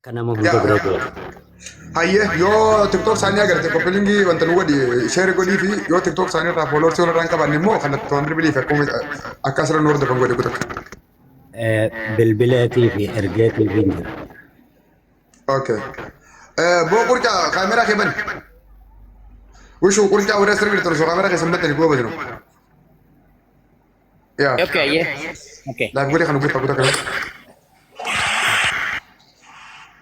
Akka nama hunda bira ga'u. Hayyee yoo TikTok isaanii agarte koppilingii wanta nu godhi share godhii fi yoo TikTok isaanii irraa followers yoo irraa hin qabaanne immoo kallattumaan bilbilii fi akkuma akka asirra nu hordofan godhi kutakka. Bilbileetii fi ergeetii fi hin jira. Okay. Boo qurcaa kaameraa kee bani. Wishuu qurcaa warra asirra jirtan osoo kaameraa keessan bantanii gooba jiru. Yaa. Okay, yeah. Okay. Laaf godhee kan guutaa guutaa kana.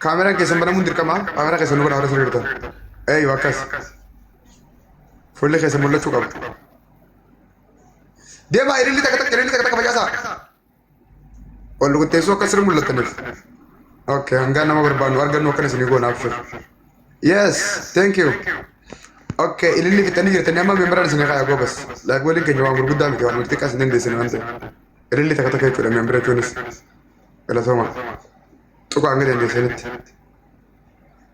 Kaameraan keessan banamuun dirqama. Kaameraa keessan nu bana warra asirra jirtan. Eeyyuu akkas. Fuulli keessan mul'achuu qaba. Deemaa ililli takka takka ililli takka takka facaasaa. Wal qixxeessuu akka sirri mul'attaniif. Okay, hangaa nama barbaannu argannu akkana isinii goona abshir. Yes, thank you. Okay, ililli fixanii jirtanii amma memberaan isinii kaayaa goobas. Laayif waliin keenya waan gurguddaa miti waan xiqqaa isin dandeessine waan ta'eef. Ililli takka takka jechuudha membera jechuunis. Galatooma. Tuqa hanga dandeessanitti.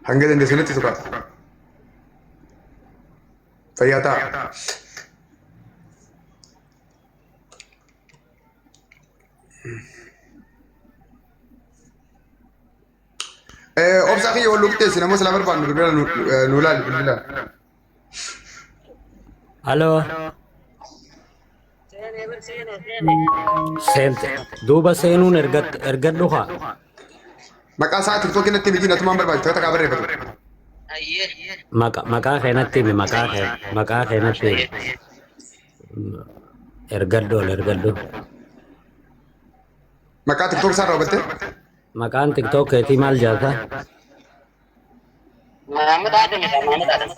Hanga dandeessanitti tuqa. Fayyaa ta'a. Obsaa kiyya wal qixxeessi namoota silaa barbaannu bilbila nu ilaali bilbilaan. Aloo. Seente. Duuba seenuun ergadhu haa. Maqaa isaa tiktookii natti miti natumaan barbaadu takka takkaa barreeffatu. Maqaa kee natti himi maqaa kee natti himi. Ergadhu ol ergadhu. Maqaa tiktook isaa irraa hubatte? Maqaan tiktook keetii maal jaata? Mahammad Adamidha. Mahammad Adam.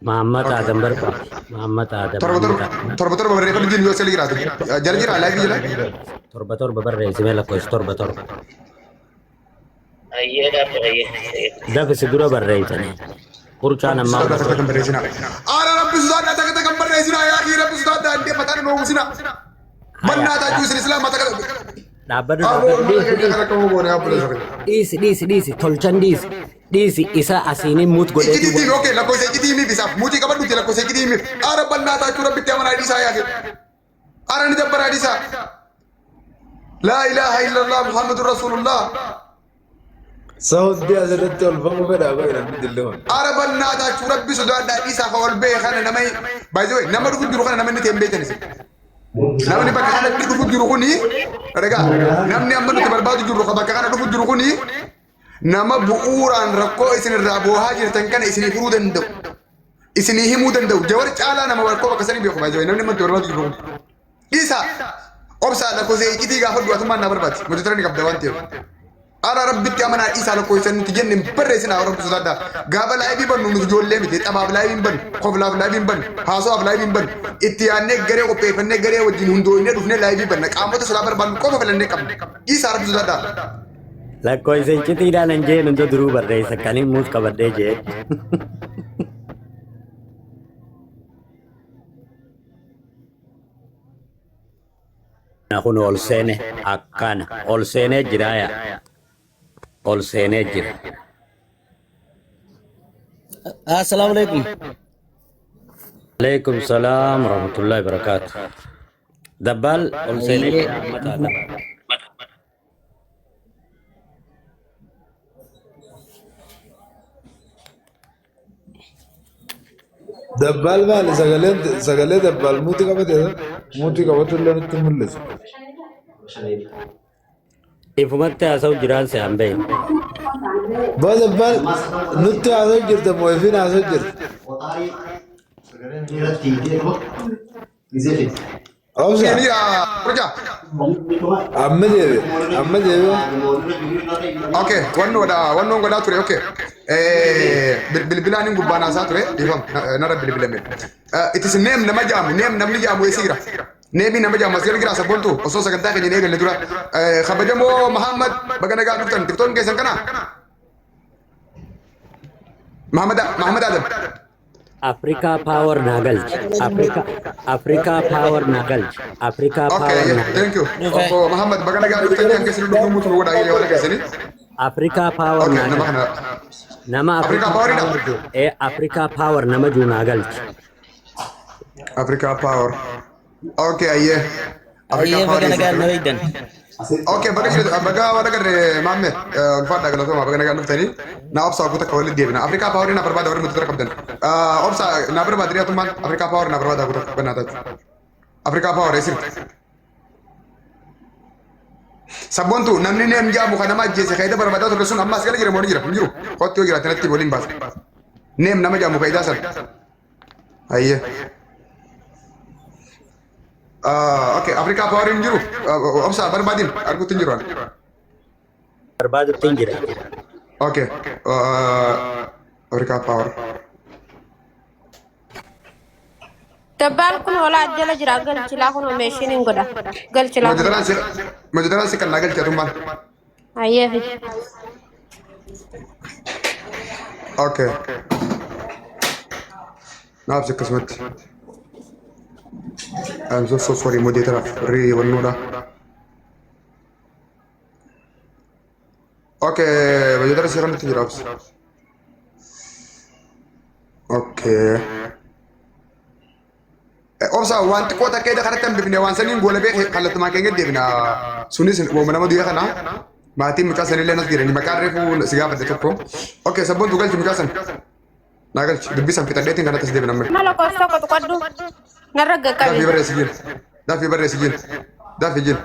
Mahammad Adam barbaade. Mahammad Adam. Torba torba torba torba barreeffatu jiru yoo sirri jiraatu. Jala jira laayivii jala. Torba torba barreessi mee lakkoofsa torba torba. Ayyee dhaabbe ayyee. Dafi si dura barreessanii. Qurcaan ammaa Sodaadhaa takka takka barreessinaa. Aara rabbi sodaadhaa takka takka barreessinaa yaa akii rabbi sodaadhaa indee mataan nu uwwisinaa. Mannaa taajuu isin islaamaa takka. Dhaabbadhu Aboo dhaabbadhu uummata dhiisi keenya kana akka goone yaa obboleessa keenya. dhiisi dhiisi dhiisi tolchan dhiisi dhiisi isa asiin muut godheetu Iccitii tiimi okee lakkoofsa iccitii himiif isaaf muutii qabadhuuti lakkoofsa iccitii himiif. Aara bannaa taachuu rabbitti amanaa dhiisaa yaa akii. Aara ni dabbaraa dhiisaa. Laa ilaaha illallah Muhammadur Rasulullah. Saawundi asirratti ol ba'uu fedha qoy namni dilli kun. Ara bannaa taachuu rabbi sodaadhaa dhiisaa ka ol ba'e kana nama by the way nama dhufu jiru kana nama inni ta'e hin beektan isin. Namni bakka kanatti dhufu jiru kuni ragaa namni amma nuti barbaadu jirru ka bakka kana dhufu jiru kuni nama bu'uuraan rakkoo isin irraa boohaa jirtan kana isinii furuu danda'u. Isinii himuu danda'u. Jawar caalaa nama rakkoo bakka sanii beeku by the way namni amma nuti barbaadu jiru kuni. Dhiisaa. Obsaa lakkoofsa iccitii gaafadhu atummaan naa barbaadi. Mojotara ni qabda waan ta'eef. Ara rabbitti amanaa dhiisaa lakkoofsa nuti jenne hin barreessinaa rabbi sodaadhaa. Gaafa laayivii bannu nuti ijoollee miti. Taphaaf laayivii hin bannu. Koflaaf laayivii hin bannu. Haasawaaf laayivii hin bannu. Itti yaadnee garee qopheeffannee garee wajjin hundooynee dhufnee laayivii banna. Qaamota silaa barbaannu qofa filannee qabna. Dhiisaa rabbi sodaadhaa. Lakkoofsa iccitiidhaan hin jeen hunda duruu barreessa kan hin muus qabadhee jeen. Kun ol seene akkana ol seenee jira yaa ol seenee jira. Assalaamu alaikum. Alaikum salaam warahmatullahi wabarakatuh. Dabbaal ol seenee jira Ahmad Adam. Dabbaal maali sagaleen sagalee dabbaal muutii qabate muutii qabatu illee nutti mul'isu. Ifumatti haasa'u jiraan si han beekne. Boo dabbaal nutti haasa'u jirta moo ifiin haasa'u jirta? Obsa Ini ya, Urja. amma deebi amma deebi. Okay, wannoodha, wannoon godhaa ture, okay. Bilbilaan hin gubbaan haasaa ture, dhiifama, narra bilbilame. It is name nama jaamu, name namni jaamu eessa jira? Neemii nama jaamu as jala jira sabboontu osoo sagantaa keenya hin eegalle dura. Kabajamoo Muhammad baga nagaa dhuftan, tiktoon keessan kana? Muhammad Muhammad Adam. Afrikaa Power naa galchi. Afrikaa Afrikaa Power naa galchi. Afrikaa Okay, Power yeah, naa galchi. thank you. Obbo Muhammad baga nagaa dhuftan kan keessan dhufuu mutu godhaa yoo wala keessanii. Afrikaa Power Okay, naa nama galchi. kana Nama Afrikaa Afrikaa Poweridha. Power jiru. Ee Afrikaa Power nama jiru naa galchi. Africa Power. Okay, ayyee. Africa Ayyee Power baga eessa nagaan na jiru? beektan. Okay, baga jirtu baga warra garre maamme ulfaadha galatooma baga nagaan dhuftanii na obsaa guutuu akka walitti deebina. Afrikaa Power na barbaada warri nuti qabdan. Obsaa na barbaada dhiyaatummaan Afrikaa Power na barbaada guutuu akka bannaa taatu. Afrikaa Power eessirti. Sabboontu namni neem jaamu kan nama ajjeese kaayida barbaadaa ture sun ammas gala jira moo ni jira hin jiru. Kottu yoo jiraate natti waliin baasa. Neem nama jaamu kaayidaa sana. Ayyee. Okay, Afrikaa Power hin jiru. Obsaa barbaadin arguutti hin jiru. Ani. Barbaadutti hin jira. Okay. Afrikaa Power. Dabbaan kun hoolaa jala jira galchilaa kun meeshiin hin godha. Galchilaa kun. Mojotaraan si kan naa galche atummaan. Hayyee fi. Okay. Naaf si akkasumatti. I'm so sorry moderator warri wannoodha. Okay, moderator si kanatti jira obsi. Okay. Obsa waan xiqqoo takka ida kanatti hambifne waan saniin gola beeke kallattumaan keenya deebina. Sunis waanuma nama du'e kana maatiin mucaa sanillee nas jirani maqaan reefu si gaafadhe tokko. Okay, sabboontu galchi mucaa san. Naa galchi dubbii san fixadheetiin kanatti as deebina amma. Mala lakkoofsa tokko tuqadhu. Narra Dafii qaqqabe. barreessi jin. Dafii barreessi jin. Dafii jin.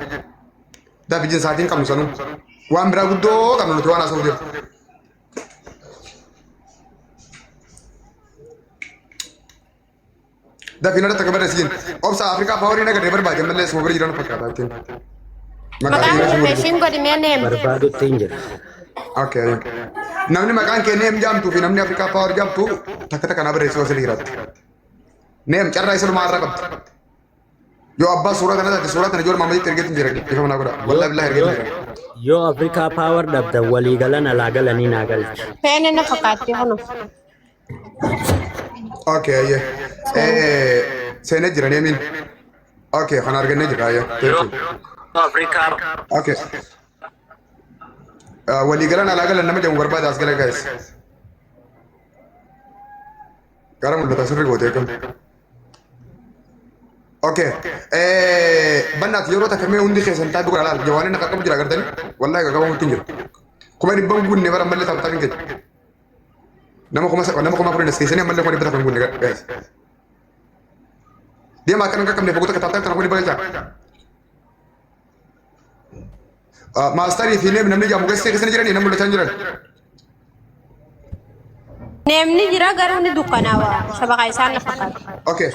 Dafii jin sa'aatiin qabnu sanuu. Waan biraa guddoo qabnu nuti waan haasa'uuf jiru. Dafii narra takka barreessi jin. Obsa Afrikaa Power nagarree barbaade ammallee suma bira jiran fakkaata ittiin. Maqaa Maqaan dhiira kun suma meeshiin godhi mee neem. Barbaadutti hin jira. Okay. Namni maqaan kee Neem jaamtuu fi namni Afrikaa Power jaamtu takka takka naa barreessi osoo jiraatti. Neem carraa isa dhumaa irraa qabdi. Yoo abbaa suuraa kana taate suuraa tana ijoollee maamaditti ergeetu jira. Ifa manaa godha. Wallaahi billahi ergeetu jira. Yoo Afrikaa Power dhabdan walii galan alaa galanii naa galchi. Feene na fakkaatti kunu. Okay, ayyee. Seenee jira Neemiin. Okay, kana argannee jira ayyee. Thank you. Afrikaa Okay. Walii galan alaa galan nama jedhamu barbaada as gala guys. Gara mul'ata sirri goote eegam. Okay. Bannaaf yeroo takka mee hundi keessan taa'ee godha laal. Jawaanii na qaqqabu jira agartanii? Wallaahi qaqqabamutti hin jiru. 100,000 guunne bara ammallee taphataa hin keenya. Nama 4,000 as keessanii ammallee 100,000 hin guunne guys. Deema akkana hin qaqqabne fogoota akka taphataa kana 100,000 galchaa. Maastarii fi neem namni jaamu keessa keessa jiranii namni mul'achaa hin jiran. Neemni jira garuu ni dukkanaawa. Shabaqa isaan na fakkaata. Okay.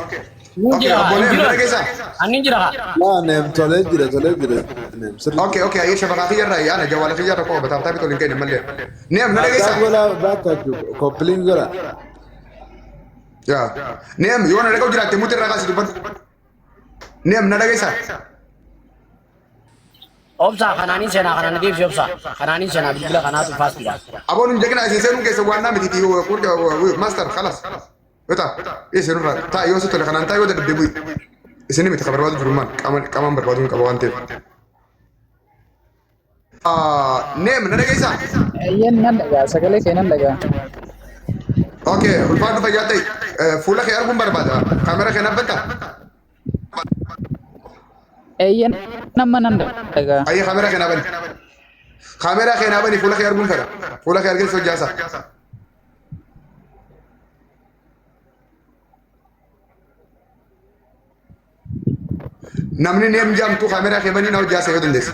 Ni Okay, jira, obbolee hin mana jira. keessa. Ani jira. Laa neem tolee jira tolee jira. Neem sirri. Okay, okay, ayyee shafaqaa kiyya irraa yaana jawaala kiyya tokko bataaftaa bitoo hin kennin mallee. Neem na Tap dhageessa. godhaa baakkachu koppiliin godhaa. Yaa. Neem yoo na dhaga'u jiraatte muti irraa kaasi dubbadhu. Neem na dhageessa. Obsa kanaanin seenaa kanaan deebisi obsa. Kanaanin seenaa bilbila kanaatu faastiidha. Aboon hin jekina isin seenuun keessa waan naa miti master khalas. Yoo ta'a isin irraa ta'a yoo si tole kanaan ta'a yoo dadhabde bu'i. Isin miti kan barbaadu jiru maal qaamaan barbaadu hin qaba waan ta'eef. Neem na dhageessa. Eeyyeen nan dhagaa sagalee kee nan dhagaa. Okay, ulfaadhu fayyaa ta'e fuula kee arguun barbaada. Kaamera kee naaf bantaa? Eeyyeen amma nan dhagaa. Ayyee kaamera kee naa bani. Kaamera kee naa bani fuula kee arguun fedha. Fuula kee argee hojjaasa. Namni neem jaamtu kaamera kee banii na hojjaasa yoo dandeesse.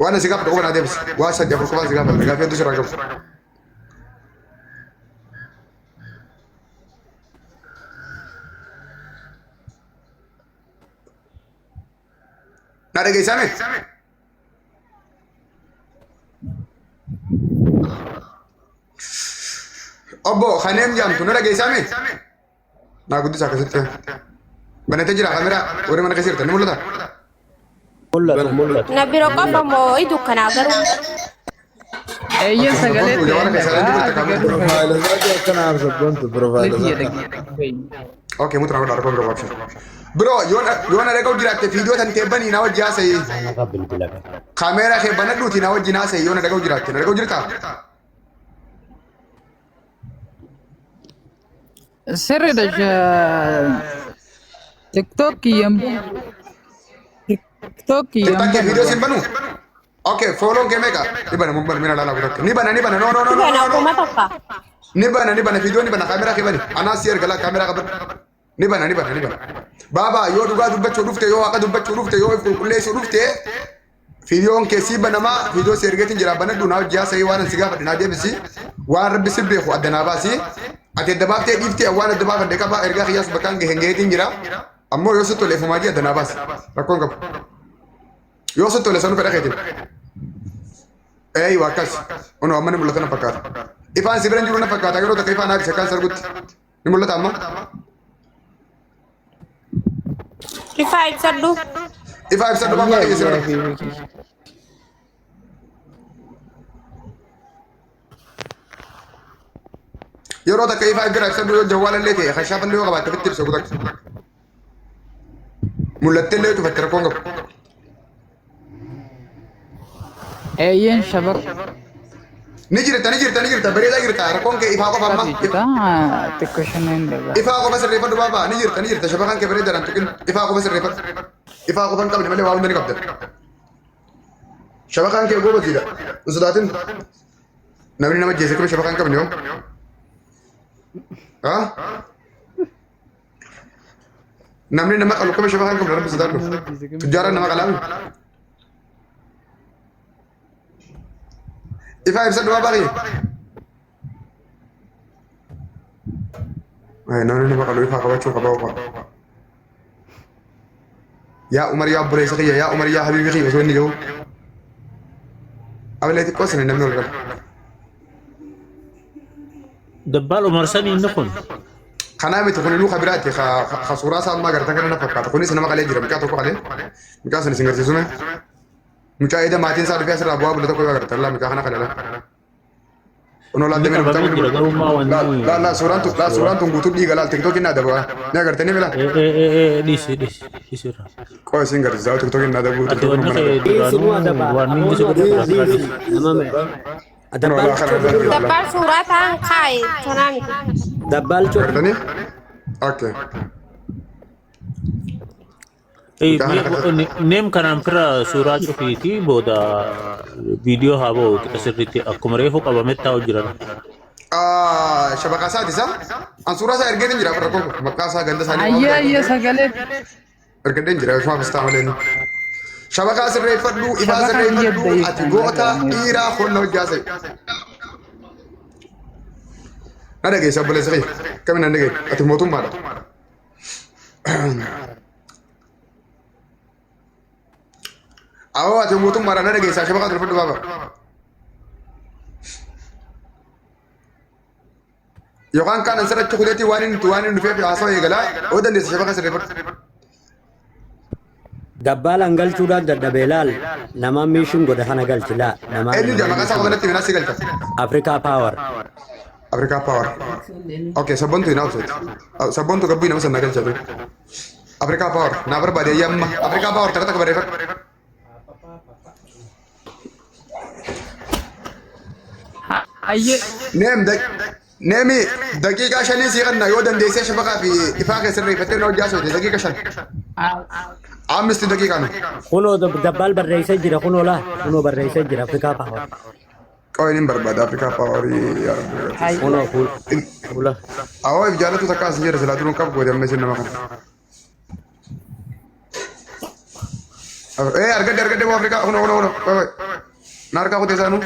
Waan asi gaafadhu qofa naa deebisi. Waa sadii afur qofaan si gaafadha. Gaaffii hedduu sirraa qabu. Na dhageessame? Obbo Kaneem jaamtu na dhageessame? Naa guddisa akkasitti. Banatee jira kaameraa warri mana keessa jirtan ni mul'ata? Mul'atu mul'atu. Na bira qofa moo i dukkanaa garuu. Eeyyeen sagalee Sabboontu kee jawaala nan keessaa dhagaa. jirtu kaamera. Piroofaayila isaati akkana sabboontu piroofaayila Sagalee isaa. dhaggeeffadhu. Okay, mutu naa godha rakkoon qabu abshir. Bro, yoo na dhaga'u jiraatte viidiyoo tan ta'e banii na wajji haasa'ii. Nafa bilbila qaba. Kaameraa kee banadhuuti na wajjin haasa'ii yoo na dhaga'u jiraatte. Na dhaga'u jirtaa? Sirriidha. TikTok kiyyaan TikTok TikTok kee yan viidiyoo banu. siin banu? Okay, fooloon kee meeqa? Ni bana mun bana mina laalaa kutakka. Ni bana ni bana no no no no Bana no no. kuma tokko. Ni bana ni bana viidiyoo ni bana kaameraa kee bani. Anaa si erga laa kaameraa qaban. Ni bana ni bana ni bana. Baaba yoo dhugaa dubbachuu dhufte yoo haqa dubbachuu dhufte yoo of qulqulleessuu dhufte viidiyoon kee sii banamaa viidiyoo si ergeetiin jira banadhu naa hojii haasa'ii waan si gaafadhe naa deebisi waan rabbi si beeku adda naa baasi ati adda baaftee dhiiftee waan adda baafadhe qaba ergaa kiyyaas bakkaan gahe gaheetiin jira ammoo yoo si tole ifumaa jee adda naa baasi rakkoon qabu yoo si tole sanu fedha keetiin. Eeywa akkas onoo amma ni mul'ata na fakkaata ifaan si bira hin jiru na fakkaata yeroo takka ifaan haabise akkaan sargutti ni mul'ata amma Ifaa ibsadhu. ifaa ibsadhu baafaa Ayya kiyya si ayya bira. habibi. Yeroo takka ifaa bira ibsadhu yoo jawwaalallee ta'e kashaafallee yoo qabaatte ofitti ibsa kutakka. Mul'atteellee yoo cufatte rakkoon qabu. Eeyyen shabaka Ni jirta ni jirta ni jirta bareedaa jirta rakkoon kee ifaa qofa amma. jira xiqqoo shaniin dhagaa. Ifaa qofa sirreeffadhu baabaa ni jirta ni jirta shabakaan kee bareedaadhaan tuqin ifaa qofa sirreeffadhu. Ifaa qofa hin qabne malee waa hunda ni qabda. Shabakaan kee goobasiidha. Hin sodaatin. Namni nama jeese kame shabakaan qabne yoo. Haa? Namni nama qalu kame shabakaan qabne rabbi sodaadhu. Tujjaaraan nama qalaami. Ifaa ibsadhu baabaa kiyya. Ay, namni nama qalu ifaa qabachuu qaba ofa. Yaa Umar yaa obboleessa kiyya yaa Umar yaa habiibi kiyya osoo inni jiru. Abilee xiqqoo sani namni ol gala. Dabbaal Umar sanii inni kun Kanaa miti kun inuu kabiraati ka suuraa isaa ammaa agartan kana na fakkaata. Kunis nama qalee jira mucaa tokko qalee. Mucaa sana isin garsiisu mee? Mucaa eda maatiin isaa dhufee asirraa bu'aa bule tokko yoo agartan laa mucaa kana kana laa. Kunoo inni laaltee mucaa qabamee kun jira garummaa laa wanni laa laa suuraan tun laa suuraan tun guutuu dhiiga laal tiktookiin na adaba. Ni agartanii mila? Dhiisi dhiisi dhiisi irraa. Qoo isin garsiisaa tiktookiin na adabu Ati tiktookiin wanni mana kee adabu. Dhiisi nu duraanuu adaba. waan Aboo inni si nu godhe adaba irraa dhiisi. dhiisi. Nama mee. Kunoo Dabbaal laa kana cufi irraa dura. jira laa. Dabbaal suuraa ta'an kaaye tanaa miti. Dabbaal cufi. Agartanii? Okay. Mucaa kana kana. Neem kanaan fira suuraa cufiitii booda viidiyoo haa ba'u qixa sirriitti akkuma reefu qabametti taa'u jiran. Shabakaa isaati isa? An suuraa isaa ergeetiin jira rakkoo kun maqaa isaa ganda isaanii waan Ayya hunda ayya sagalee ergadheen jira yoosuma fastaa malee inni. Shabakaa sirreeffadhu ifaa shabakaa kiyya sirreeffadhu ati da'iifaan goota dhaga'ameera. dhiiraa holla hojjaase. Na dhageessa obboleessa kiyya kamiin na dhageesse ati mootummaadha. Awoo ati mootummaadha na dhageessa shabakaa tolfadhu baaba. Yookaan kaan ansirratti kuteetii waan inni waan inni dhufeef haasawaa eegalaa yoo dandeesse shabakaa sirreeffadhu. Dabbaalaan galchuudhaan dadhabee laal nama miishin godhe kana galchi laa nama Eenyu jaa nama maqaa isaa miishin qofa natti himi si galcha. Afrikaa Power. Afrikaa Power. Okay, sabboontu hin hawwatu. Sabboontu gabbii nama sana galcha ture. Afrikaa Power naa barbaade yamma. Afrikaa Power takka takka barreeffadhu. Ayya Neem neemi daqiiqaa shanii sii kanna yoo dandeessee shafaqaa fi ifaa kee sirreeffattee na hojjaa sote daqiiqa 5. Ammisti daqiiqaa nu. Kunoo dabbaal barreessee jira kunoo laa kunoo barreessee jira Afrikaa Power. Qawween hin barbaada Afrikaa Power yaa Rabbi. Kunoo fuula. Awoo if jaalatu takka as jira silaa turuun qabu goote amma isin nama kana. Eh argadde argadde boo Afrikaa kunoo kunoo kunoo. Wai wai. Na harkaa kutee isaanuu.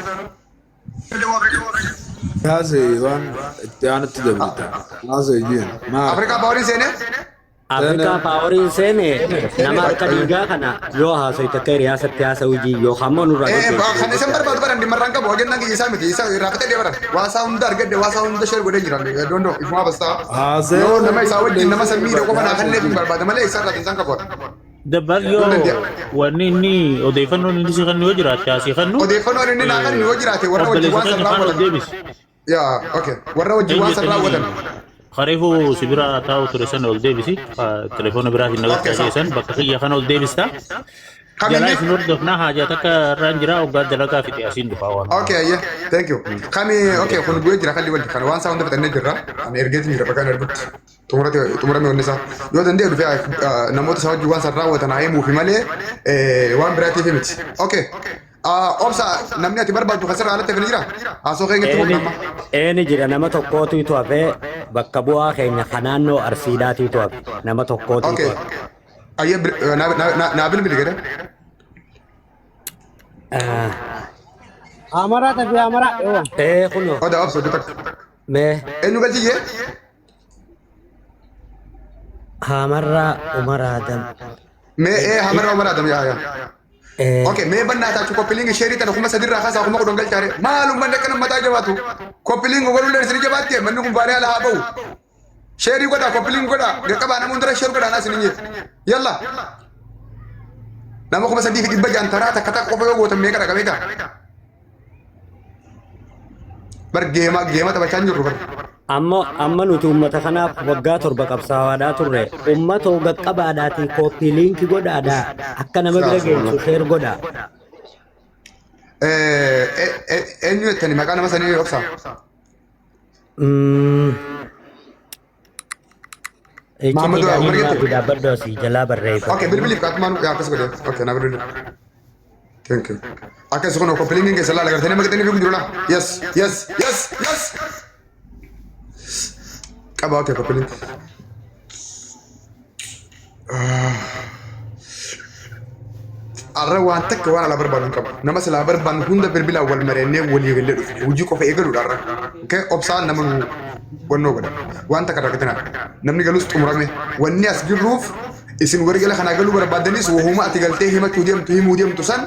Haasa'e waan itti aanutti dabalata. Haasa'e jeen. Maal? Afrikaa Poweriin seenee? Afrikaa Poweriin seene nama harka dhiigaa kana yoo haasa'e akka hiriyaasatti haasa'u jii yookaan immoo nurraa Eh, kan geggeessu. isin barbaadu baran dhimmarraan qabu hojjannaan kiyya isaa miti isa irraa fixee baran waasaa hunda argadde waasaa hunda share godhee jiran dondo ifuma bastaa Haasa'e. yoo nama isaa wajjin nama san miidhe qofa naa kanneef hin barbaada malee isa irraa isaan qabu Dabbaal yoo yoo dande'a wanni inni odeeffannoon inni si kennu yoo jiraate asii kennu odeeffannoon inni naa kennu yoo jiraate warra wajjin obboleessa waan san keenya faana ol raawwatan deebisi. yaa okay warra wajjin waan san raawwatan Kareefu si bira taa'u ture sana ol deebisi. Telefoona biraatiin okay nagartaa sa keessan bakka kiyya kana ol deebista. Jalaa Kaminni? isin hordofnaa haajaa takka irraan jira hoggaa dalagaa fixe asiin dhufaa waan. Okay, yeah. Thank you. Kami, okay, kun bu'ee jira kalli walli. Kana waan isaa hunda fixannee jirra. Ani ergeetiin jira bakka inni argutti. Xumurate xumurame wanni isaa. Yoo danda'e dhufee namoota isaa wajjin waan san raawwatan haa himuufi malee waan biraatiif miti. Okay. Obsa namni ati barbaaddu kan sirraa alatti hafe ni jira? Haasoo keenya itti fufna amma. Eeni jira nama tokkootu hafee bakka bu'aa keenya kan naannoo Arsiidhaatiitu hafe nama tokkootu Okay. hafe. Ayyee naa bilbili gada. Amaraa tafi amaraa. Ewa. Ee kunoo Oda obsa hojii takka. mee Eenyu galchiyyee? Hamarraa Umar Adam. Mee hamarraa Umar Adam yaa yaa. Okay, mee bannaa taachuu copy link share tana 3000 irraa kaasaa 10,000 galchaare. Maal uummanni akkana mataa jabaatu? Copy link godhullee isin jabaatte manni kun baaree ala haa ba'u. Share godhaa copy link godhaa qaqqabaa nama hundara share godhaa naas hin jedhu. Yalla. Nama 3600 taraa takka takka qofa yoo gootan meeqa dhaqa beekaa? Bar geema geema taphachaa hin jirru bar. Amma nuti uummata kanaaf waggaa 7 qabsaawaadhaa turre. Uummata qaqqabaadhaatii copy link godhaadhaa akka nama bira geessu share godhaa. Eenyu jettani maqaa nama sanii obsaa? Muhammad Iccitii Umar daanii jette? dhaabbadhu asii jalaa barreeffa. Okay, bilbiliif kaatumaan yaa akkas godhe. Okay, na bilbili. Thank you. Akkas kun copy linkiin keessa laala gartanii maqaxanii fi jiru laa. Yes, yes, yes, yes. Qaba okay copy link. Arra waan takka waan alaa barbaadu hin qabu. Nama silaa barbaannu hunda bilbilaan wal mari'annee walii galee dhufne. Hojii qofa eegaluudha arra. Okay, obsaan nama nu wannoo godha. Waan takka rakkatinaa. Namni galus xumurame. Wanni as jirruuf isin warri gala kanaa galuu barbaadanis wahuma ati galtee himachuu deemtu himuu deemtu san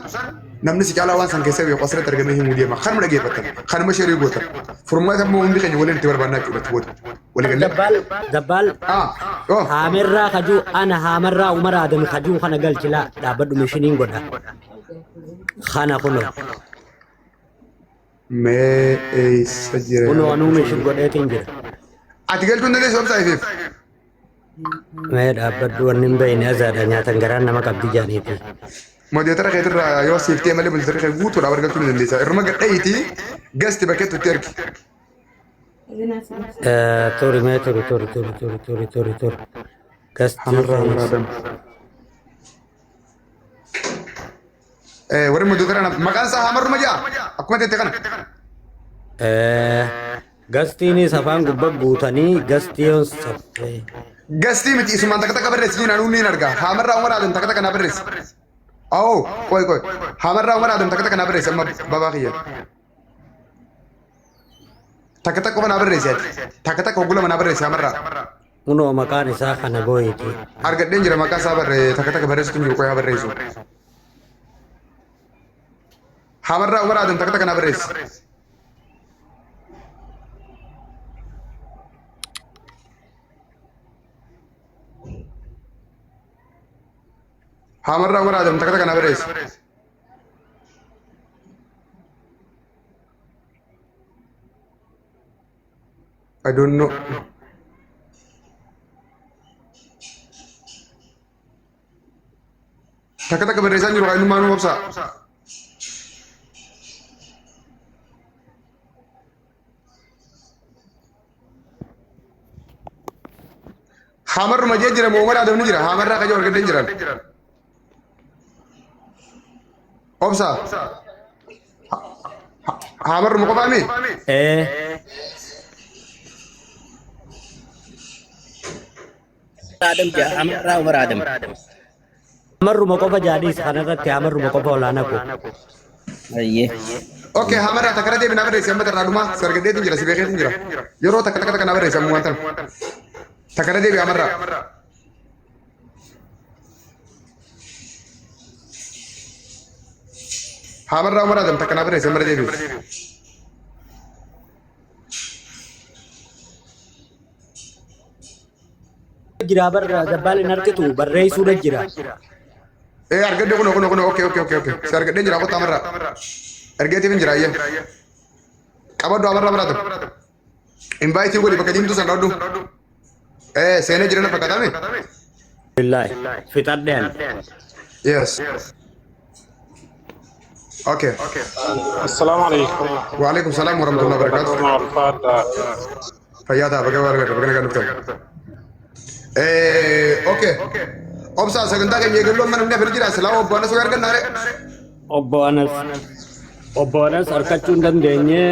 namni si caalaa waan san keessa beeku asirratti argamee himuu deema. Kanuma dhageeffattan. Kanuma share gootan. Furmaata immoo hundi keenya waliin itti barbaannaa jechuudha booda. Walii galee. Dabbaal dabbaal Ah, oh. haamerraa kajuu ana haamarraa Umar Adam kajuu kana galchilaa dhaabbadhu mishiniin godha. Kana kunoo Mee eessa jira? kunoo anuu mishin godheetiin jira. Ati galchuu hin dandeessu obsaa ifiif. Mee dhaabbadhu wanni hin beekne azaadha nyaatan garaan nama qabdi jaaniiti. Moderator keetirraa yoo siiftee malee moderator kee guutuudhaa argachuu ni dandeessa. Irruma gadha'iitii gasti bakkeetti itti ergi. Turi mee turi turi turi turi turi turi turi. Gastii Hamarraa Umar Adam. Warri moderator maqaan isaa Hamarruma jedha. Akkuma teette kana. Gastiinis afaan gubbaa guutanii gastiyoon saffee. Gastii miti isumaan takka takka barreessi jiin anuu niin argaa. Hamarraa Umar Adam takka takka naa barreessi. Awoo qoy qoy. Hamarraa Umar Adam takka takka naa barreessi amma babaa kiyya. Takka takka qofa naa barreessi ati. Takka takka hoggulama naa barreessi Hamarraa. Kunoo maqaan isaa kana booyiti. Argadheen jira maqaa isaa barree takka takka barreessitu hin jiru qoy haa barreessu. Hamarraa Umar Adam takka takka naa barreessi. Hamarraa Umar Adam takka takka naa barreessi. I don't know. Takka takka barreessaa jiru kan innummaa nu obsaa. Hamarruma jee jira moo Umar Adam ni jira. Hamarraa kaja argadheen jiran. Obsaa. Hamarruma qofaa mi? Ee Adam jaa Amarraa Umar Adam. Hamarruma qofa jaadhiis kanarratti hamarruma qofa olaanaa ko. Ayyee. Okay, hamarraa takka irra deebi naa barreessi amma irraa dhumaa si argadheetiin jira si beekeetiin jira. Yeroo takka takka takka naa barreessi amma waan tana. Takka irra deebi hamarraa. Hamarraa Umar Adam takka naa barreessi amma irra deebi. Jira barra dabbaal hin argitu barreessuudha jira. Ee argadhe kunoo kunoo kunoo okay okay okay okay si argadheen jira kottu hamarraa. Ergeetiif hin jira ayyee. Qabadhu hamarraa Umar Adam. Invite godhi bakka diimtuu san dhodhu. Ee seenee jira na fakkaatame. Billaahi fixadheen. Yes. Okay. Assalaamu alaikum. Waalaikum salaam warahmatullahi wabarakatuh. Ulfaadha. Fayyaa ta'a, baga baga baga nagaan dhuftan. Okay. Obsa, sagantaa keenya eegaluu amma namni hafe jira. Silaa obbo Anas argannaa ree. Obbo Anas, obbo Anas harkachuu hin dandeenye.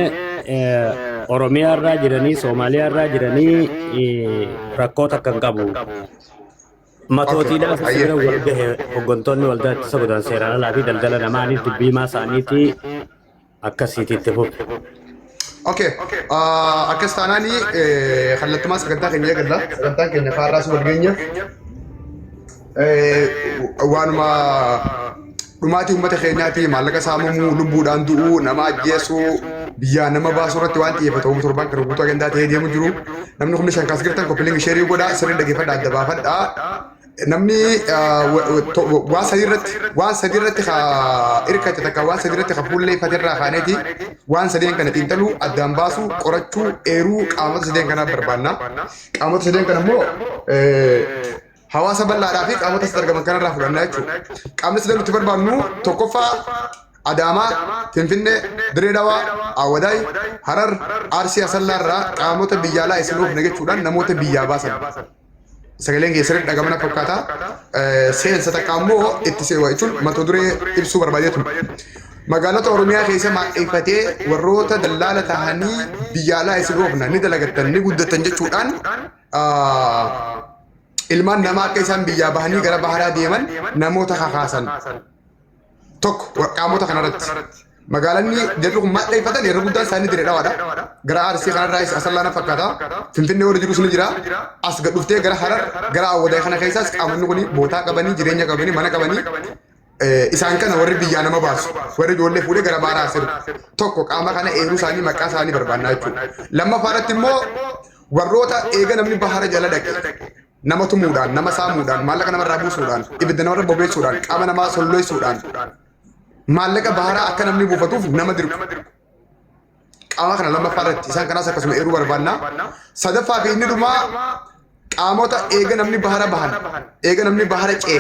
Oromiyaa irraa jiranii, Soomaaliyaa irraa jiranii, rakkoo takka hin qabu. Matootiidhaaf Ayyee. bira wal gahe hooggantoonni waldaa ittisa godaansa seeraan alaa fi daldala namaaniif dubbii himaa isaaniitii akkasiitti fufe. Okay. Akkas taanaani kallattumaa sagantaa keenya eegalla. Sagantaan keenya faarraas wal geenye. Waanuma dhumaatii uummata keenyaati, maallaqa saamamuu, lubbuudhaan du'uu, nama ajjeesuu, biyyaa nama baasuu irratti waan xiyyeeffatu uumu 7 kana guutuu agandaa ta'ee deemu jiru. Namni 5000 kaas jirtan copy link share godhaa, sirrii dhaggeeffadhaa, adda baafadhaa. Namni waan sadii irratti hirkate takka, waan sadii irratti ka fuullee irraa kaaneeti waan sadeen kana xiinxaluu, addaan baasuu, qorachuu, eeruu qaamota sadeen kanaaf barbaanna. Qaamota sadeen kana immoo hawaasa bal'aadhaa fi qaamota asitti argaman kanarraa fudhannaa jechuudha. Qaamni sadan nuti barbaannu tokkoffaa Adaamaa, Finfinnee, Dirree Dawaa, Awwadaay, Harar, Arsii, Asallaa irraa qaamota biyya alaa isin oofna jechuudhaan namoota biyyaa baasan. Sagaleen keessatti dhagamana fakkaata. Seensa takka ammoo itti seewa jechuun mata duree ibsuu barbaadeetu. Magaalota Oromiyaa keessa maadheeffatee warroota dallaala tahanii biyya alaa isin oofna, ni dalagattan, ni guddattan jechuudhaan ilmaan namaa akka isaan biyyaa bahanii gara baharaa deeman namoota kakaasan. Tokko qaamota kanarratti. Magaalanni jarri kun maadheeffatan yeroo guddaan isaanii Dirree Dhawaadha. Gara Arsii kanarraa Asallaa na fakkaata. Finfinnee warri jirus ni jira. As gad dhuftee gara Harar, gara Awwadaa kana keessaas qaamonni kun bootaa qabanii, jireenya qabanii, mana qabanii, isaan kana warri biyyaa nama baasu, warri ijoollee fuudhee gara baaraa sirbu. Tokko qaama kana eeruu isaanii, maqaa isaanii barbaannaa jechuudha. Lammaffaa irratti immoo warroota eega namni bahara jala dhaqe nama tumuudhaan, nama saamuudhaan, maallaqa namarraa buusuudhaan, ibidda namarra bobeessuudhaan, qaama namaa solloisuudhaan maallaqa baharaa akka namni buufatuuf nama dirqu. Qaama kana lammaffaa irratti isaan kanaas akkasuma eeruu barbaanna. Sadaffaa fi inni dhumaa qaamota eega namni bahara bahan, eega namni bahara ce'e,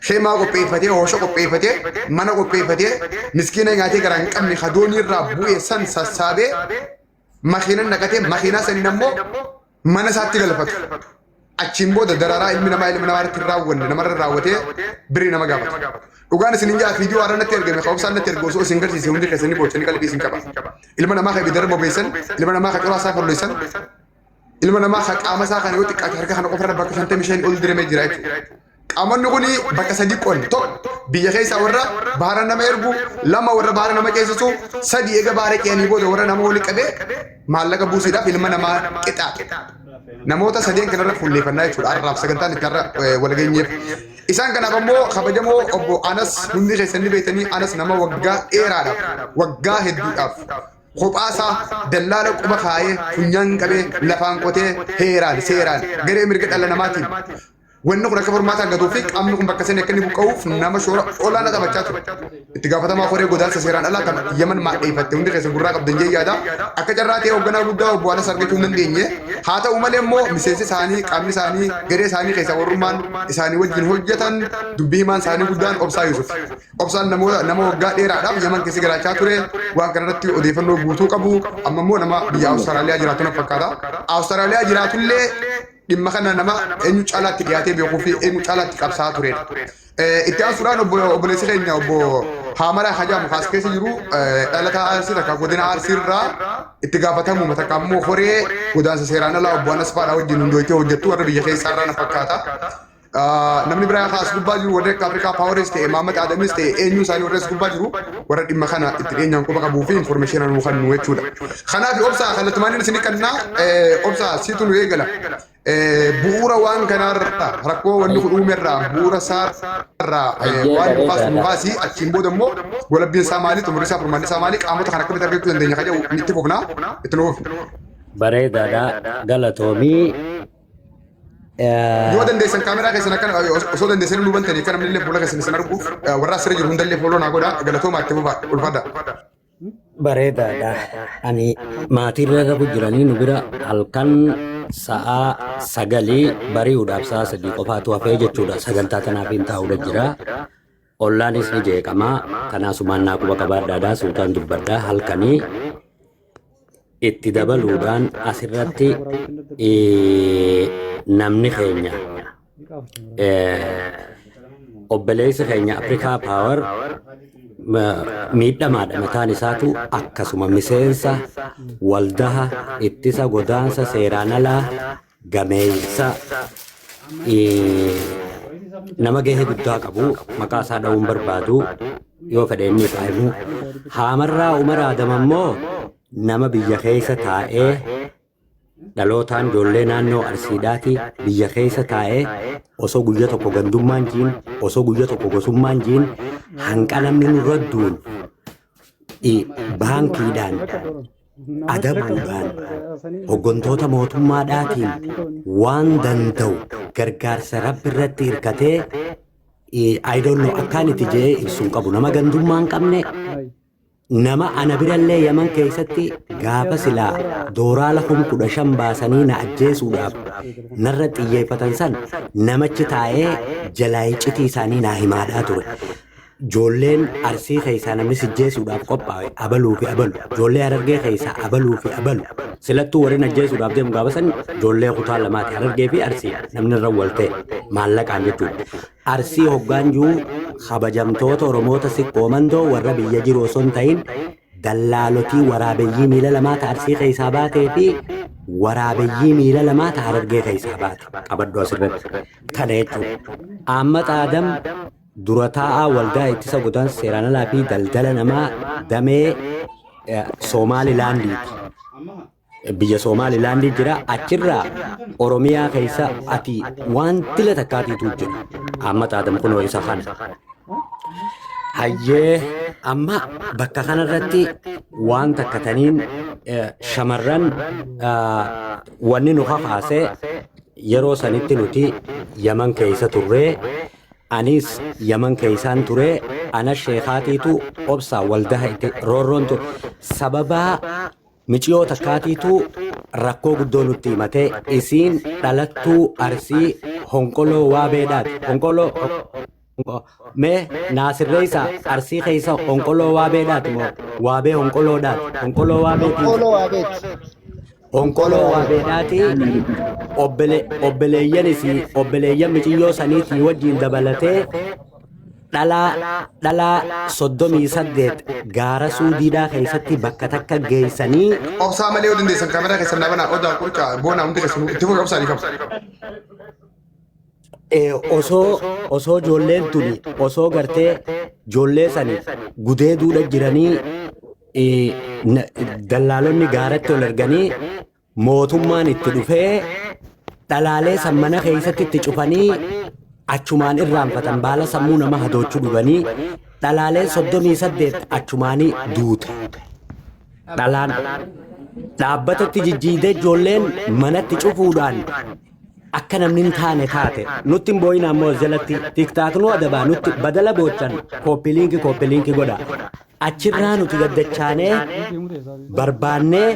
heemaa qopheeffatee, hoosha qopheeffatee, mana qopheeffatee, miskiina nyaatee garaa hin qabne hadoonii irraa bu'e san sassaabee makiina naqatee makiinaa saniin ammoo mana isaatti galfatu. Achiin booda dararaa ilmi namaa ilma namaa irratti hin raawwanne namarra raawwatee birrii nama gaafatu. Dhugaan isin hin jaa, viidiyoo har'a natti ergame, ka'umsaan natti erge osoo isin garsiise hundi keessanii boochanii qalbii isin qaba. Ilma namaa kan ibidarra bobeessan, ilma namaa kan curaa isaa folloysan, ilma namaa kan qaama isaa kana yoo xiqqaate harka kana qofarra bakka 55 ol diramee jira jechuudha. Qaamonni kun bakka sadii qoodne: tokko biyya keessaa warra bahara nama ergu, lama warra bahara nama ceesisu, sadi eega bahara ce'anii booda warra nama wali qabee maallaqa buusuudhaaf ilma namaa qixaaxu. Namoota sadeen kanarra fuulleeffannaa jechuudha har'aaf sagantaan itti har'a wal geenyeef. Isaan kanaaf ammoo kabajamoo obbo Anas hundi keessan ni beektanii. Anas nama waggaa dheeraadhaaf, waggaa hedduudhaaf kophaasaa dallaala quba kaayee, funyaan qabee, lafaan qotee, heeraan seeraan garee mirga dhala namaatiin wanni kun akka furmaata argatuu fi qaamni kun bakka sanii akka inni buqqa'uuf nama shoora olaanaa taphachaa ture. Itti gaafatamaa koree godaansa seeraan alaa kan Yaman maadheeffatte hundi keessan gurraa qabdan jee yaada. Akka carraa ta'e hoogganaa guddaa obbo Anas argachuu hin dandeenye. Haa ta'u malee immoo miseensi isaanii, qaamni isaanii, garee isaanii keessaa warrummaan isaanii wajjin hojjetan, dubbii himaan isaanii guddaan Obsaa Yusuf. Obsaan namoota nama waggaa dheeraadhaaf Yaman keessa jiraachaa ture, waan kanarratti odeeffannoo guutuu qabu, amma immoo nama biyya Awustiraaliyaa jiraatu na fakkaata. Awustiraaliyaa jiraatullee dhimma kana nama eenyu caalaatti dhiyaatee beekuu fi eenyu caalaatti qabsaa'aa turedha. Itti aansuudhaan obboleessi keenya obbo Haamara Hajaamu kaas keessa jiru, dhalataa Arsii takka godina Arsii irraa, itti gaafatamu takka ammoo horee godaansa seeraan alaa obbo Anas Faadhaa wajjin hundooytee hojjettu warra biyya keessaa irraa na fakkaata. Namni biraa kaas gubbaa jiru warri akka Afrikaa Paaweris ta'e, Maamad Adamis ta'e, eenyu isaanii warri as gubbaa jiru warra dhimma kana itti dhiyeenyaan quba qabuu fi information nuu kennu jechuudha. Kanaaf obsaa kallattumaan inni isinii kennaa, obsaa siitu nu eegala. Bu'uura waan kanaarraa, rakkoo wanni kun uumerraa, bu'uura isaarraa waan nu kaasu nu kaasii, achiin booda immoo golabbiin isaa maali, xumurri isaa, furmaanni isaa maali, qaamota kana akkamitti argachuu dandeenya kan jedhu itti fufnaa, itti nu fufna. Bareedaadha, galatoomii. Yoo dandeessan kaameraa keessan akkana osoo dandeessan nu bantanii akka namni illee fuula keessan isin arguuf, warra asirra jiru hundallee follow naa godha. Galatoomaa, itti fufaa, ulfaadha. Bareedaadha. Ani maatiin rafu jiranii nu bira halkan sa'a 9 bari'uudhaaf sa'a 3 qofaatu hafee jechuudha. Sagantaa kanaaf hin taa'uudha jira. Ollaanis ni jeeqamaa. Kanaasumaan naa quba qabaadhaadhaa suutaan dubbadhaa halkanii itti dabaluudhaan asirratti namni keenya obboleessi keenya Afrikaa Power miidhamaadha mataan isaatu akkasuma miseensa waldaha ittisa godaansa seeraan alaa gameessa nama gahee guddaa qabu maqaa isaa dha'uun barbaadu yoo fedhe inni isaa himu. Haamarraa Umar Adam ammoo nama biyya keessa taa'ee dhalootaan ijoollee naannoo Arsiidhaati biyya keessa taa'ee osoo guyya tokko gandummaan jiin osoo guyya tokko gosummaan jiin hanqa namni nurra duun baankiidhaan adabuudhaan hoggantoota mootummaadhaatiin waan danda'u gargaarsa rabbi irratti hirkatee, I don't know akkaan itti je'ee ibsuu hin qabu, nama gandummaa hin qabne, nama ana birallee Yaman keessatti gaafa silaa dooraala 15,000 baasanii na ajjeesuudhaaf narra xiyyeeffatan san namachi taa'ee jalaa iccitii isaanii naa himaadhaa ture. Ijoolleen Arsii keessaa namni sijjeesuudhaaf qophaa'e abaluu fi abalu. Ijoollee Harargee keessaa abaluu fi abalu. Silattuu warreen ajjeesuudhaaf deemu gaafa san ijoollee kutaa lamaati. Harargee fi Arsii namni irra wal ta'e maallaqaan jechuudha. Arsii hoggaan jiru kabajamtoota Oromoota Siqqoo Mandoo warra biyya jiru osoo hin ta'in dallaalotii waraabeyyii miila lamaa ta Arsii keessaa baatee fi waraabeyyii miila lamaa ta Harargee keessaa baate. Qabadhu asirratti. Kana jechuudha. Ahmad Adam dura taa'aa waldaa ittisa godaansa seeraan alaa fi daldala namaa damee Somaalilaandiiti. Biyya Somaalilaandii jira. Achirraa Oromiyaa keessa ati waan dila takkaatiitu jira. Ahmad Adam kunoo isa kana. Hayyee, amma bakka kanarratti waan takka taniin shamarran wanni nu kakaase yeroo sanitti nuti Yaman keessa turree, anis Yaman keessaan ture, ana sheekaatiitu obsaa waldaa itti roorroon ture. Sababaa miciyoo takkaatiitu rakkoo guddoo nutti himate. Isiin dhalattuu Arsii Honqoloo Waabeedhaati. Honqoloo mee naasirreessa, Arsii keessa Honqoloo Waabeedhaati moo Waabee Honqoloodhaati? Honqoloo Waabeetiin. Honqoloo Waabeeti. Honqoloo Waabeedhaati. Obboleeyyan isii, obboleeyyan miciyyoo saniitii wajjin dabalatee dhalaa 38 gaara Suudiidhaa keessatti bakka takka geessanii Obsaa malee yoo dandeessan kaameraa keessan naa banaa. Odaa qurcaa boonaa hundi keessan itti fufi obsaa dhiifama. Osoo ijoolleen tuni osoo gartee ijoollee sani gudeeduudha jiranii dallaalonni gaaratti ol erganii mootummaan itti dhufee dhalaalee san mana keessatti itti cufanii achumaan irraanfatan, baala sammuu nama hadoochuu dhuganii dhalaaleen 38 achumaanii duute. Dhalaan dhaabbatatti jijjiidee ijoolleen manatti cufuudhaan akka namni hin taane taate. Nutti hin boo'in ammoo as jalatti TikTok nu adabaa nutti badala boochan copy link, copy link godha. Achirraa nuti gaddachaanee barbaannee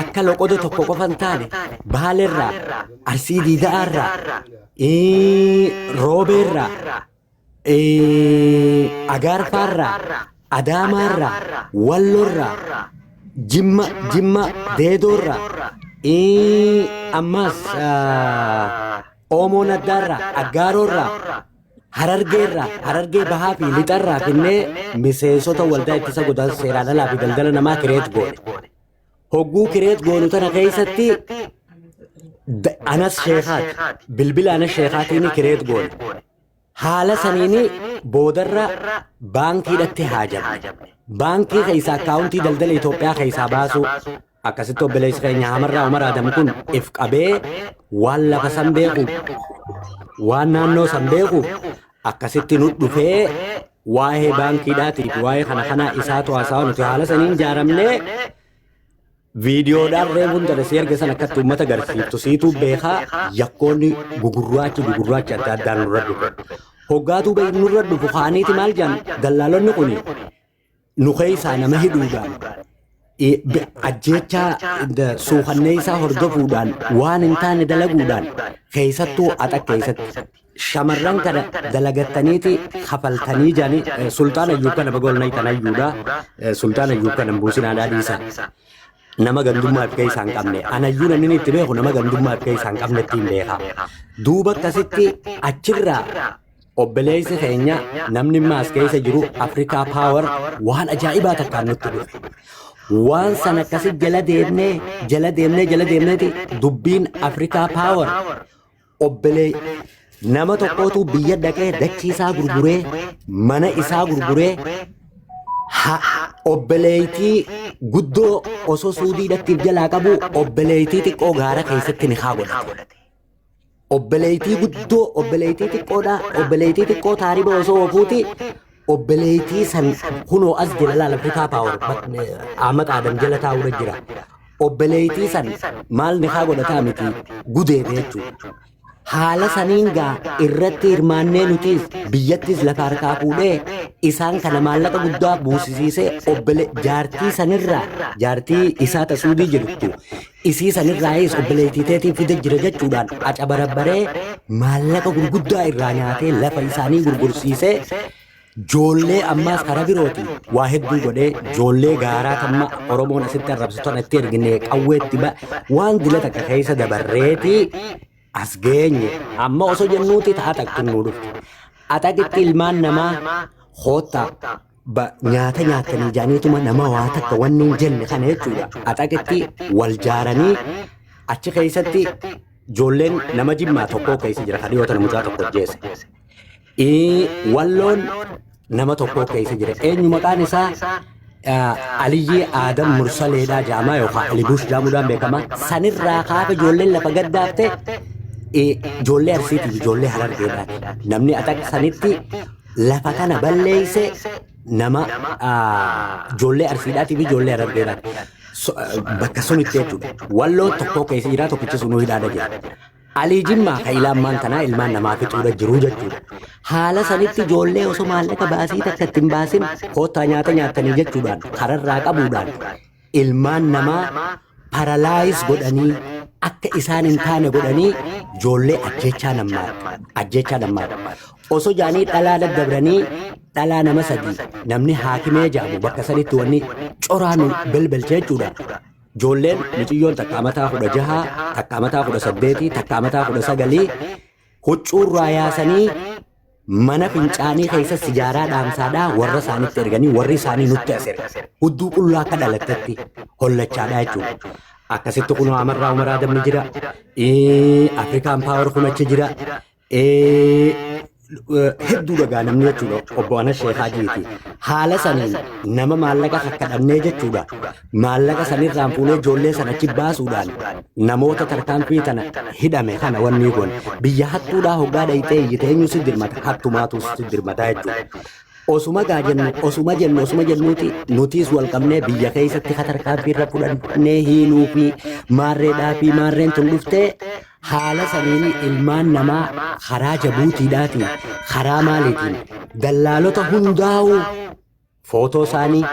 akka loqoda tokko qofa hin taane Baaleerraa, Arsii Diida'aarraa, Roobeerraa, Agaarfaarraa, Adaamaarraa, Walloorraa, Jimma Deedoorraa, ammas Oomoo Naddaarraa, Aggaaroorraa, Harargeerraa, Harargee Bahaa fi Lixarraa finnee miseensota waldaa ittisa godaansa seeraan alaa fi daldala namaa create goone. Hogguu create goonu tana keessatti Anas Sheekaati. Bilbila Anas Sheekaatiin create goone. Haala saniini boodarra baankiidhatti haajamne. Baankii keessaa akkaawuntii daldala Itoophiyaa keessaa baasuu akkasitti obboleessi keenya Hamarraa Umar Adam kun if qabee waan lafa san beeku, waan naannoo san beeku akkasitti nu dhufee waa'ee baankiidhaatii fi waa'ee kana kana isaatu haasawaa nuti haala saniin jaaramnee viidiyoodhaan reefuun tana si erga san akkatti uummata agarsiiftu siituu beekaa yakkoonni gugurraachi gugurraachi adda addaan nurra dhufe. Hoggaa duuba nurra dhufu kaaniiti maal jedhan dallaalonni kuni nu keessaa nama hidhuudhaan ajjeechaa suukannee isaa hordofuudhaan waan hin taane dalaguudhaan keessattuu axa keessatti. Shamarran kana dalagattaniiti kafaltanii jaanii Sultaan Ayyuub kana bagolnay tan ayyuudha. Sultaan Ayyuub kana hin buusinaadhaa dhiisa. Nama gandummaa fi keessaa hin qabne. Anayyuu namni itti beeku nama gandummaa fi keessaa hin qabne ittiin beeka. Duuba akkasitti achirraa obboleessi keenya namni maas keessa jiru Afrikaa Power waan ajaa'ibaa takkaan nutti dhufe. Waan sana akkasi jala deemnee jala deemnee jala deemneeti dubbiin Afrikaa Power obbolee nama tokkootu biyya dhaqee dachii isaa gurguree, mana isaa gurguree, obboleettii guddoo osoo suudiidhattiif jalaa qabu obboleettii xiqqoo gaara keessatti ni haa godhate. Obboleettii guddoo obboleettii xiqqoodha, obboleettii xiqqoo taariba osoo ofuuti obboleettii san kunoo as jira laal. Afrikaa Power Ahmad Adam jala taa'uudha jira. Obboleettii san maal ni haa godhataa miti, gudeede jechuudha. Haala saniin gaa irratti hirmaannee nutis biyyattis lafa harkaa fuudhee isaan kana maallaqa guddaa buusisiisee obbole jaartii sanirraa, jaartii isaa tasuudii jirtu isii sanirraayis obboleettii teetiin fide jira jechuudhaan acabarabbaree maallaqa gurguddaa irraa nyaatee lafa isaanii gurgursiisee, joollee ammaas karaa birooti waa hedduu godhee, joollee gaaraa tamma Oromoon asitti arrabsitu tanatti ergine qawweetti waan dila takka keessa dabarreeti as geenye. Amma osoo jennuuti ta'a taktu nuu dhufte. Ataqitti ilmaan namaa hoota nyaata nyaatanii jaaniituma nama waa takka wanni hin jenne kana jechuudha. Ataqitti wal jaaranii achi keessatti ijoolleen nama Jimmaa tokko keessa jira, kan dhiyoota mucaa tokko ajjeese. Walloon nama tokko keessa jira. Eenyu maqaan isaa? Aliyyii Aadam Mursaleedhaa jaamaa yookaan Alibuush jaamuudhaan beekama. Sanirraa kaafa ijoolleen lafa gaddaafte ijoollee Arsiitiif ijoollee Harargeedhaati. Namni atak sanitti lafa kana balleeyse nama ijoollee Arsiidhaatiif ijoollee Harargeedhaati. Bakka sunitti jechuudha. Walloon tokko keessa jira, tokkichi sunuu hidhaadha jira. Alii Jimmaa ka ilaamaan tanaa ilmaan namaa fixuudha jiru jechuudha. Haala sanitti ijoollee osoo maallaqa baasii takka ittiin baasin koottaa nyaata nyaattanii jechuudhaan kararraa qabuudhaan ilmaan namaa paralyze godhanii, akka isaan hin taane godhanii, ijoollee ajjechaa namaati. Ajjechaa namaati. Osoo jaanii dhalaa daddabranii dhalaa nama sadi namni haakimee jaamu bakka sanitti wanni coraanu belbelche jechuudha. Ijoolleen mucayyoon takka amataa 16, takka amataa 18, takka amataa 19 huccuurraa yaasanii mana fincaanii keessa sijaaraa dhaamsaadhaa warra isaanitti erganii warri isaanii nutti as erge. Hudduu qullaa akka dhalattetti hollachaadhaa jechuudha. Akkasitti kun Amarraa Umaraa Damni jira. Afrikaan Power kun achi jira. Hedduu dhagaa namni jechuudha, obbo Anas Sheekhaa Jiiti. Haala saniin nama maallaqa kakkadhannee jechuudha. Maallaqa sanirraan fuunee ijoollee sana achi baasuudhaan namoota tarkaanfii tana hidhame kana wanni kun biyya hattuudhaa hoggaa dhayxee iyyite eenyu si dirmata? Hattumaatu si dirmata jechuudha. Osuma gaa jennu, osuma jennu, osuma jennuuti nutis wal qabnee biyya keessatti tarkaanfii irra fudhannee hiinuu fi maarreedhaa fi maarreen tun dhuftee haala saniin ilmaan namaa karaa Jabuutiidhaatiin, karaa maaliitiin, dallaalota hundaa'uu footoo isaanii,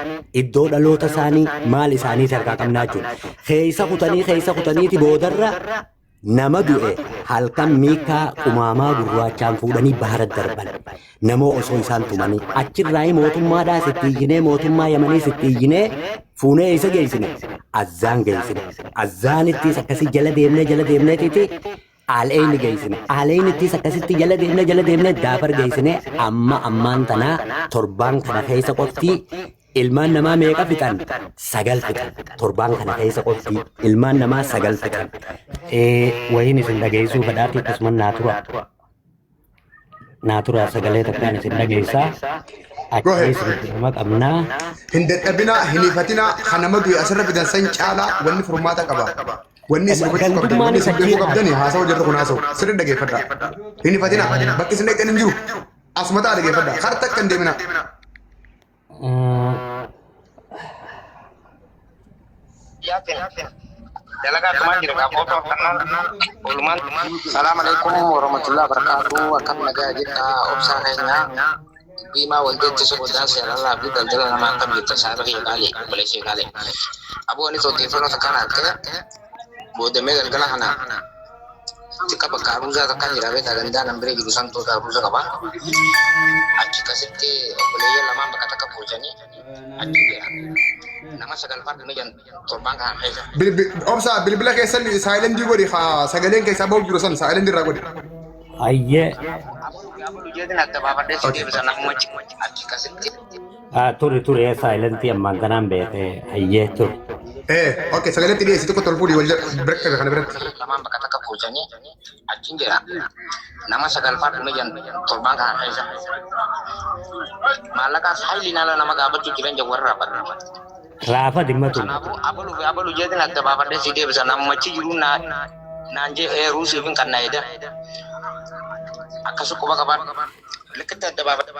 iddoo dhaloota isaanii, maal isaanii harkaa qabnaa jechuudha. Keessa kutanii keessa kutaniiti boodarra nama du'e halkan miikaa qumaamaa gurraachaan fuudhanii bahara darban. Nama osoo isaan tumanii achirraa mootummaadhaas itti iyyinee, mootummaa Yamaniis itti iyyinee fuunee isa geessine, Azzaan geessine. Azzaanittis akkasii jala deemnee jala deemneetiiti Aal'eeni geessine. Aal'eenittis akkasitti jala deemnee jala deemnee Daafar geessine. Amma ammaan tanaa torbaan kana keessa qofti ilmaan namaa meeqa fixan? Sagal fixan. Torbaan kana keessa qofti ilmaan namaa sagal fixan. Wayiin isin dhageessuu fedhaati, akkasuma naa tura. Naa tura, sagalee takkaan isin dhageessaa. Go ahead. Achii nama qabnaa. Hin dadhabinaa, hin ifatinaa, kan nama du'e asirra fidan san caalaa wanni furmaata qaba. Wanni isin hubachuu qabdan, wanni isin beekuu qabdan haasawaa jirru kun haasawu. Sirri dhageeffadhaa. Hin ifatinaa, bakki isin dhaqxan hin jiru. Asuma ta'a, dhageeffadhaa. Kara takka hin deeminaa. Dalagaa akkamaa jira qaabota kannaan oolmaan. Salaam alaikum warahmatullahi wabarakatuh. Akkam nagaa jirta obsaa keenya? Diimaa wal jechisu godaan seeralaa fi daldala namaa akkam jirta saaba kiyya qaalii, obboleessa qaalii. Aboo, anis odeeffannoo takkaan argee boodamee galgala kana Xiqqa bakka aruuzaa takkaan jira beektaa gandaa nan bira jiru santoota aruuza qaba. Achi akkasitti obboleeyyan lamaan bakka takka fuuchanii achi jira. Nama sagalfaa dhume jan torbaan kana keessa. Obsa bilbila keessan saayilentii godhi haa sagaleen keessaa bahu jiru san saayilentii irraa godhi. Ayyee. Abaluu jeetiin adda baafadhee si deebisa namuma achi akkasitti. Turi turi saayilentii ammaan tanaan beekee ayyee turi. Okay, sagaleetti dhiyeessi tokko tolfuudhi wal bira qabe kana biratti. Lamaan bakka takka fuuchanii achi jira. Nama sagalfaa dhume jan torbaan kana keessa. Maallaqaas hayliin ala nama gaafachuu jiran jan warra raafatu. Raafa dhimma tun. Kanaafuu abaluu fi abaluu jeetiin adda baafadhee si deebisa namuma achi jiru naan jee eeruu siif hin kannaa jedha. Akkasu quba qabaadhu. Likkitti adda baafadhe.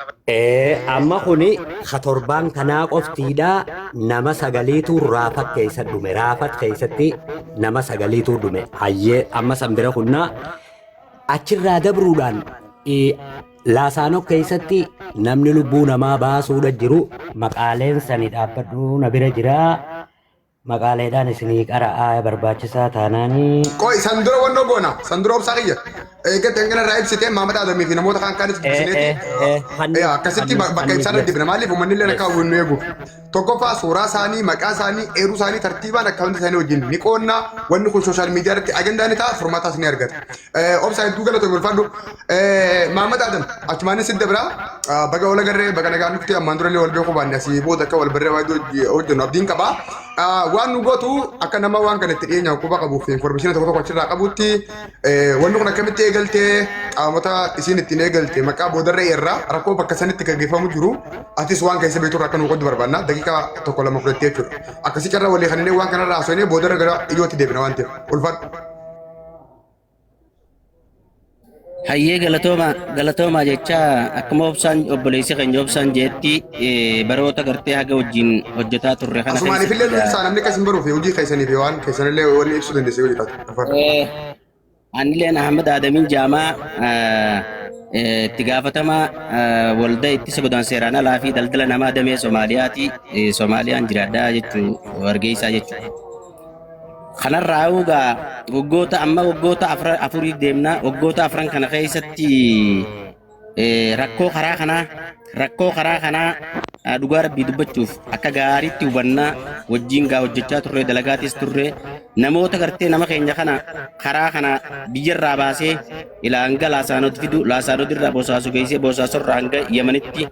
Amma kuni ka torbaan kanaa qoftiidha nama sagaliitu raafat keessa dhume. Raafat keessatti nama sagaliitu dhume. Hayyee amma san bira kunnaa achirraa dabruudhaan laasaanoo keessatti namni lubbuu namaa baasuudha jiru maqaaleen sani dhaabbadhu na bira jiraa. Maqaaleedhaan isinii qara'aa barbaachisaa taanaanii. Qoy san dura wannoo goona san dura obsaa kiyya. Eeggatti hangana irraa ibsitee Maamad Adamii fi namoota kaan kaanis dubbisineeti. Akkasitti bakka ibsaa irra dibna maaliif uummanni illee akka hawwinu eeguuf. Tokkoffaa suuraa isaanii maqaa isaanii eeruu isaanii tartiibaan akkaawuntii isaanii wajjin ni qoonna wanni kun sooshaal miidiyaa irratti ajandaa ni ta'a furmaataas ni argata. Obsaa hedduu galatoomi ulfaadhu. Maamad Adam achumaanis sidda biraa baga wal agarree baga nagaan dhufte ammaan durallee wal beekuu baanne asii booda akka wal barree waa hojjennu abdiin qaba. Waan nu gootu akka nama waan kana itti dhiyeenyaan quba qabuuf information tokko tokko achirraa qabutti wanni kun akkamitti eegaltee qaamota isiin ittiin eegalte maqaa boodarra irraa rakkoo bakka sanitti gaggeeffamu jiru atis waan keessa beektu irraa akka nu qoddu barbaanna daqiiqaa tokko lama fudhattee jechuudha. Akkasii carraa walii kanneen waan kanarraa haasofnee boodarra gara ijootti deebina waan ta'eef ulfaadhu. Hayyee galatooma galatooma jecha akkuma obsaan obboleessi keenya obsaan jeetti baroota gartee haga wajjin hojjetaa turre kana Asumaaniif illee nu ibsaa namni akkas hin baruuf hojii keessanii fi waan keessanillee wanni ibsuu dandeessee yoo jiraatu. Ulfaadhu. Anilleen Ahmad Adamin Jaamaa itti gaafatamaa waldaa ittisa godaansa seeraan alaa fi daldala namaa damee Somaaliyaati. Somaaliyaan jiraadhaa jechuu Hargeysaa jechuudha. Kanarraa egaa waggoota amma waggoota afurii deemna waggoota afran kana keessatti rakkoo karaa kanaa dhugaa rabbii dubbachuuf akka gaariitti hubannaa wajjin gaa hojjechaa turre dalagaatis turre namoota gartee nama keenya kana karaa kana biyyarraa baasee ilaa hanga laasaanot fidu laasaanot irraa boosaasu geessee boosaasorraa hanga yamanitti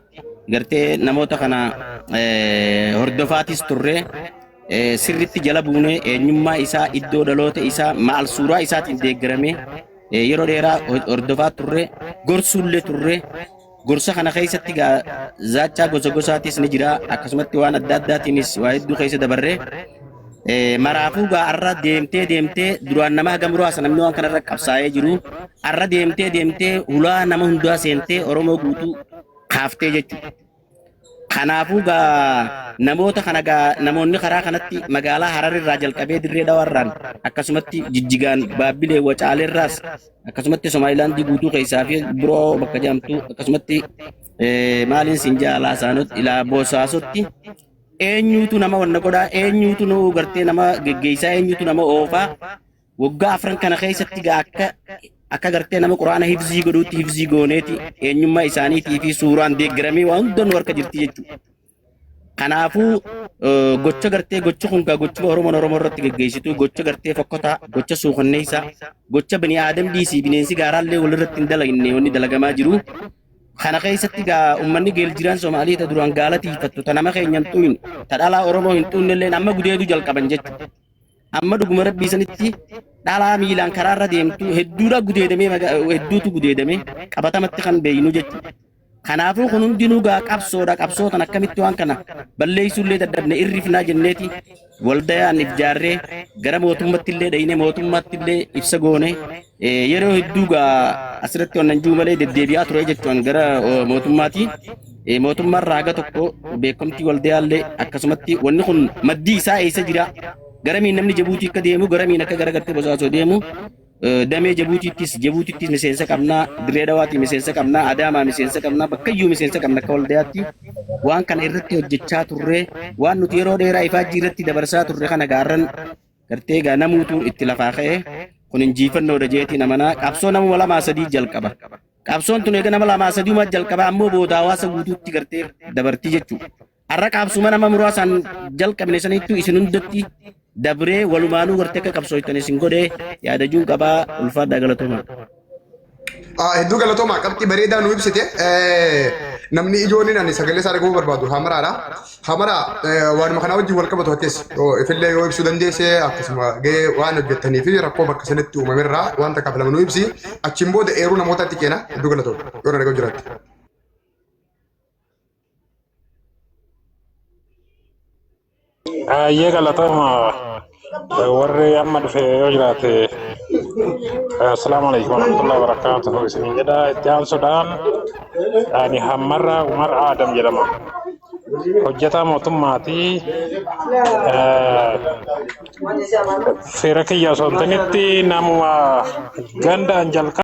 gartee namoota kana hordofaatis turre sirritti jala buunee eenyummaa isaa iddoo dhaloota isaa maal suuraa isaatiin deeggaramee yeroo dheeraa hordofaa turre gorsuullee turre gorsa kana keessatti gaa zaachaa gosa gosaatis ni jira akkasumatti waan adda addaatiinis waa hedduu keessa dabarre maraafuu gaa arra deemtee deemtee duraan nama haga muraasa namni waan kanarra qabsaa'ee jiru arra deemtee deemtee hulaa nama hundaa seentee Oromoo guutuu kaaftee jechuudha. Kanaafuu gaa namoota kana gaa namoonni karaa kanatti magaalaa Harar irraa jalqabee dirree dhawarraan akkasumatti Jijjigaan Baabbilee Wacaaleerraas akkasumatti Somaalilaandii guutuu keessaa fi biroo bakka jedhamtu akkasumatti maaliin siin jaa Laasaanot ilaa Boosaasotti eenyuutu nama wanna godhaa eenyuutu nu gartee nama geggeessaa eenyuutu nama oofaa waggaa afran kana keessatti gaa akka gartee nama quraana hifzii godhuutti hifzii gooneeti eenyummaa isaaniitii fi suuraan deeggaramee waan hunda nu harka jirti jechuudha. Kanaafuu gocha gartee gochi kun gaa gochuma Oromoon Oromoo irratti geggeessitu gocha gartee fokkotaa gocha suukanneessaa gocha bini aadam dhiisii bineensi gaaraallee walirratti hin dalagne wanni dalagamaa jiru. Kana keessatti gaa uummanni geeljiraan Somaalii ta duraan gaala tiifattu ta nama keenya hin xuhin ta dhalaa Oromoo hin xunnelleen amma gudeedu jalqaban jechuudha. Amma dhuguma rabbii sanitti dhalaa miilaan karaarra deemtu hedduudha gudeedamee hedduutu gudeedamee qabatamatti kan beeynu jechuudha. Kanaafuu kun hundinuu gaa qabsoodha qabsoo tan akkamitti waan kana balleessuullee dadhabne irrifnaa jenneeti waldayaan ijaarree gara mootummatti illee dhayine mootummaatti illee ibsa goone yeroo hedduu gaa asirratti wannan jiru malee deddeebi'aa ture jechuun gara mootummaati. Mootummaarraa haga tokko beekamtii waldayaallee akkasumatti wanni kun maddii isaa eessa jira garamiin namni Jabuutii akka deemu garamiin akka gara gartee Bosaasoo deemu damee Jabuutittis miseensa qabnaa Dirree Dhawaatii miseensa qabnaa Adaamaa miseensa qabnaa bakkayyuu miseensa qabna akka waldayaatti waan kana irratti hojjechaa turre waan nuti yeroo dheeraa ifaajjii irratti dabarsaa turre kana gaarran gartee gaa namuutu itti lafaa ka'e Kun injifannoodha jeetiin amanaa. Qabsoo namuma lamaa sadii jalqaba. Qabsoon tun eega nama lamaa sadiuma jalqaba ammoo booda hawaasa guutuutti gartee dabartii jechuudha. Har'a qabsuma nama muraasaan jalqabne sanittuu isin hundatti dabree walumaanuu gartee akka qabsootan isin godhee yaadajuun qabaa ulfaadhaa galatoomaa. Hedduu galatoomaa, qabxii bareedaa nu ibsite. Namni ijoon ani sagalee isaa dhaga'uu barbaadu Hamaraadha. Hamaraa, waanuma kanaa wajjin wal qabatu akkas ifillee yoo ibsuu dandeesse, akkasuma gahee waan hojjettanii fi rakkoo bakka sanatti uumamerraa waan takkaaf lama nu ibsi. Achiin booda eeruu namootatti kenna. Hedduu galatooma yoo na dhaga'u jiraatte. Ayyee, galatooma. Warri amma dhufe yoo jiraate, assalaamu alaikum warahmatullahi wabarakatuh isin jedha. Itti aansuudhaan ani Hammarraa Umar Aadam jedhama. Hojjetaa mootummaati. Fira kiyya osoo hin ta'initti namuma gandaan jalqaba.